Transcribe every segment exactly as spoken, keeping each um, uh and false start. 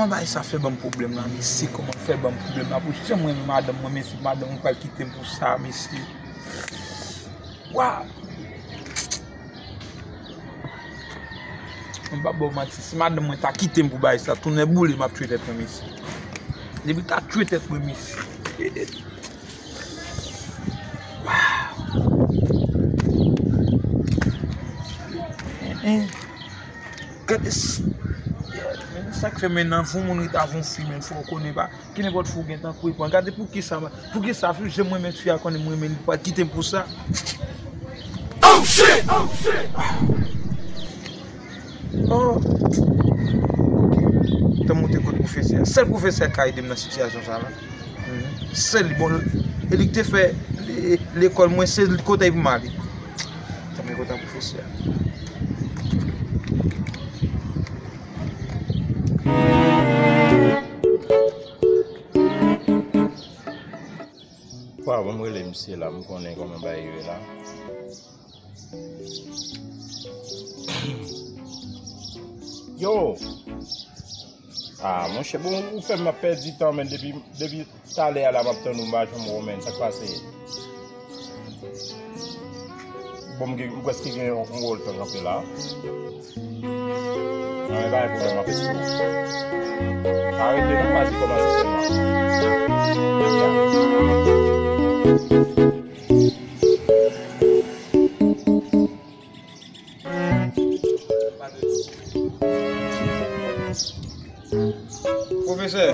Bagay sa fè ban m pwoblèm la, mesye. Kòman fè ban m pwoblèm la? Pou jan mwen renmen madanm mwen, mesye, madanm mwen pral kite m pou sa, mesye. Waw! M pa ba w manti, si madanm mwen ta kite m pou bagay sa, tounen boule, m ap tchwe tèt mwen, mesye. Depi l ta tchwe tèt mwen, mesye. Waw! Hein, hein. Gade s-, men sa k fè men nan fou moun ret avè yon fi, men fò w konnen pa. Ki nenpòt fi w gentan kwe pran. Gade poukisa, poukisa fi jan m renmen fi a konnen m renmen li pral kite m pou sa. Oh shit! Oh shit! Oh! Ok. Tan m moute kot pwofesè a. Sèl pwofesè a ka ede m nan sitiyasyon sa la. Mhm. Sèl li, bon, e li k te fè le-, lekòl mwen, se kote pou m ale. Tanpri, kontan pwofesè a. Wa, ban m rele misye la, m konnen kòman bagay yo ye la. Yo! Ah, monchè, bon, ou fè m ap pèdi tan, men depi, depi talè a la, m ap tann ou, m pa janm wè w, men. Sa k pase? Bon, m gen, m prèske gen yon, yon wòl tan kanpe la. Nan, men pa gen pwoblèm, m ap eseye. Pa rete non, m a di kòmanse sèlman. Pwofesè.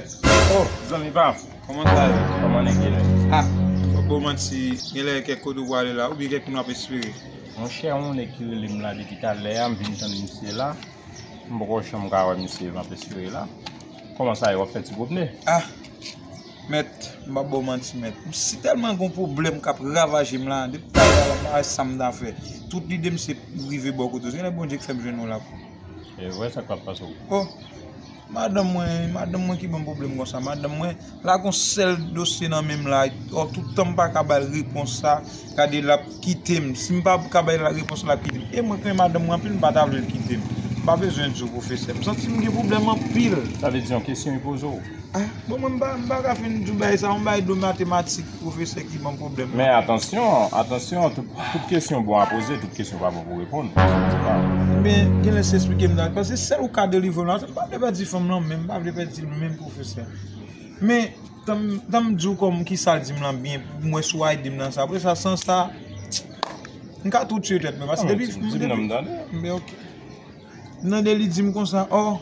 Oh, zanmi pa m. Kòman sa ye? Kòman nèg ye la? Ah, fòk ba w manti, genlè kèk kote w prale la, oubyen kèk moun w ap espere. Monchè, yon nèg ki rele m la depi talè a, m vin tann misye la. M poko janm ka wè misye, m ap espere la. Kòman sa ye, w ap fè ti pwopne? Ah, mèt, m p ap ba w manti, mèt. M si tèlman gon pwoblèm k ap ravaje m la, depi talè a la, m pa wè sa m ta fè. Tout lide m se rive bò kote w. Se genlè Bondye k fè m jwenn ou la. E vre, sa k ap pase w? Oh, madanm mwen, madanm mwen ki ban m pwoblèm konsa. Madanm mwen, la gon sèl dosye nan men m la. Oh, tout tan m pa ka ba l repons sa. Gade, l ap kite m. Si m pa ka bay la repons, l ap kite m. E mwen k renmen madanm mwen anpil, m pa ta vle l kite m. M pa bezwen di w, pwofesè. M santi m gen pwoblèm anpil. Sa vle di yon kesyon li poze w? Ah, bon, mwen, m pa, m pa ka fin di w bagay sa, yon bagay de matematik, pwofesè ki ban m pwoblèm la. Men atansyon, atansyon, tout, tout kesyon bon a poze, tout kesyon pa bon pou reponn. Sa vle di la. Ebyen, genlè se esplike m nan, paske sèl ou ka delivre m la, m pa vle pèdi fanm lan, men m pa vle pèdi l menm, pwofesè. Men, tan m, tan m di w kòm ki sa l di m lan byen, pou m wè si w a ede m nan sa. Apre sa, san sa, m ka tou tchwe tèt mwen, paske depi m, depi m, men ok. M tande li di m konsa, oh,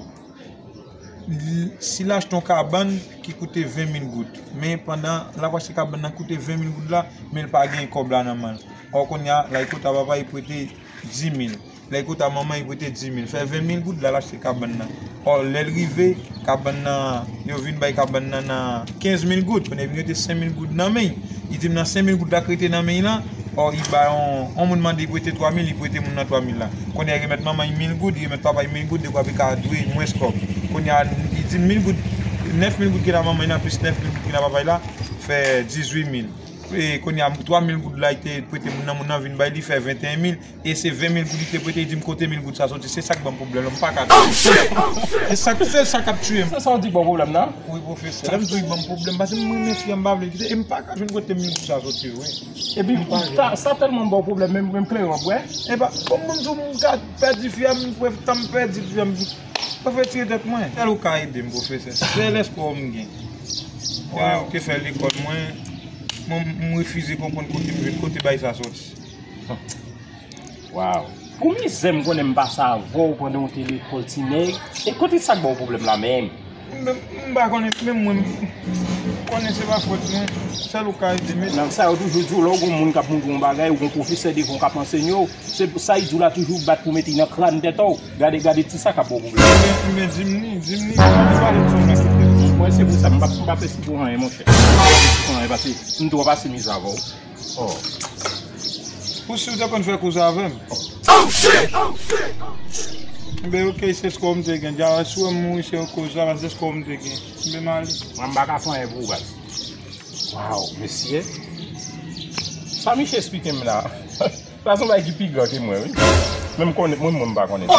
li, si l achte yon kabann ki koute ven mil goud, men pandan l ap achte kabann nan koute ven mil goud la, men l pa gen kòb la nan men l. Or, kounye a, la, li kote a papa, li prete dis mil. Lè l kote a manman, li prete dis mil. Fè ven mil goud la, l achte kabann nan. Or, lè l rive, kabann nan, yo vin bay kabann nan nan kenz mil goud. Kounye a, li rete senk mil goud nan men l. Li di m nan senk mil goud la k rete nan men l lan, or, li bay yon, yon moun mande li prete twa mil, li prete moun nan twa mil la. Kounye a, li remèt manman l mil goud, li remèt papa l mil goud, dekwa pou l ka dwe mwens kòb. Kounye a, li di m mil goud, nèf mil goud ki nan manman l lan, plis nèf mil goud ki nan papa l la, fè dizuit mil. E kounye a, twa mil goud la, li te prete moun nan, moun nan vin bay li, fè venteyen mil. E se ven mil goud li te prete, li di m kote mil goud sa soti. Se sa k ban m pwoblèm la, m pa ka. E sa, se sa k ap tiye m. Se sa w di k ba w pwoblèm nan? Wi, pwofesè. Lè m di w li ban m pwoblèm, paske m renmen fi a, m pa vle l kite, e m pa ka jwenn kote mil goud sa soti, wi. Epi, sa, sa tèlman ba w pwoblèm, menm, menm kleren w ap bwè? E pa, bon, m di w, m ka pèdi fi a, m fè tan m pèdi fi a, m fè tire tèt mwen. Sèl ou ka ede m, pwofesè. Sèl espwa w m gen. Wow. Ou te fè lekòl mwen, mwen, m refize konprann kote m jwenn, kote bagay sa soti. Waw. Pou mizè m konnen m pase avè w pandan w te lekòl, ti nèg. E kote sa k ba w pwoblèm la menm? M, m pa konnen, menm mwen, m konnen se pa fòt mwen. Sèl ou ka ede m. Nan sa yo toujou di w, lè w gon moun k ap montre w yon bagay, ou gon pwofesè devan w k ap ansenye w, se sa y di w la toujou bat pou mete nan kràn tèt ou. Gade, gade ti sa k ap ba w pwoblèm. Men, men di m li, di m li, di m li, pale di fanm nan kite. Mwen se pou sa, m p ap, m p ap esplike w anyen, monchè. M p ap esplike w anyen, paske m twò pase mizè avè w. Oh. Ou si w te konn fè koze avè m? Oh shit! Oh shit! Enben, ok, se skò m te gen. Dja, si w wè m mouri, se koze la, se skò m te gen. Enben, m ale. Mwen, m pa ka fè anyen pou ou, baz. Waw, mesye. Sa misye esplike m la. Sa se yon bagay ki pi gran ke mwen, wi. Men m konnen, mwen, mwen, m pa konnen sa.